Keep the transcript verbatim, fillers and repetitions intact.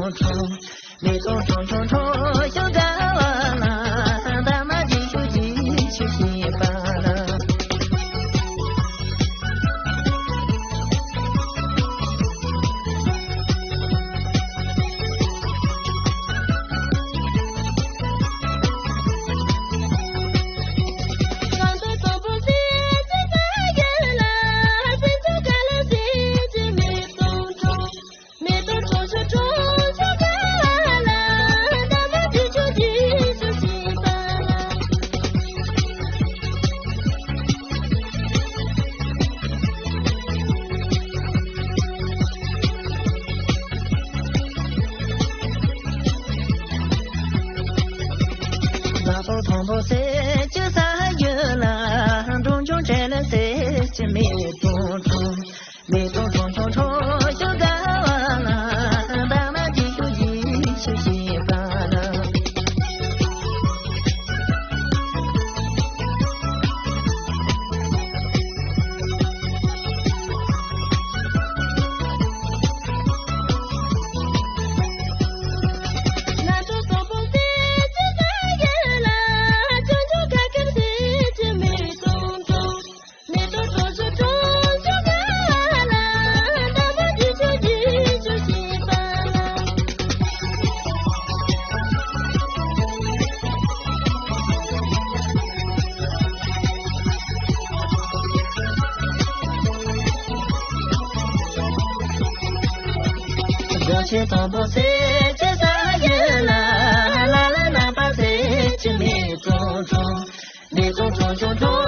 མེ་ཏོག་ཁྲོམ་ཁྲོམ་ཁྲོམ་ཁྲོམ་ཤོག་དགའ་བ་ལ། འདབ་མ་འདི་ཤུགས་ཀྱིས་ཤུགས་བཞིན་པ་ལ། བདག་པོ་མཐོན་པོ་གསེར་གྱི་ས་གཞི་ལ། འབྲོང་ཆུང་བྲེལ་ལ་གསེར་གྱི་མེ་ཏོག་འཁྲུངས། མེ་ཏོག་ཁྲོམ་ཁྲོམ་ཁྲོམ་ཤོག་དགའ་བ་ལ། འདབ་མ་འདི་ཤུགས་ཀྱིས་ཤུགས་བཞིན་པ་ལ། སྒོ་ཕྱེ་དང་པོ་གསེར་གྱི་ས་གཞི་ལ། ལ་ལ་ནག་པ་གསེར་གྱི་མེ་ཏོག་འཁྲུངས། མེ་ཏོག་ཁྲོམ་ཁྲོམ་ཁྲོམ་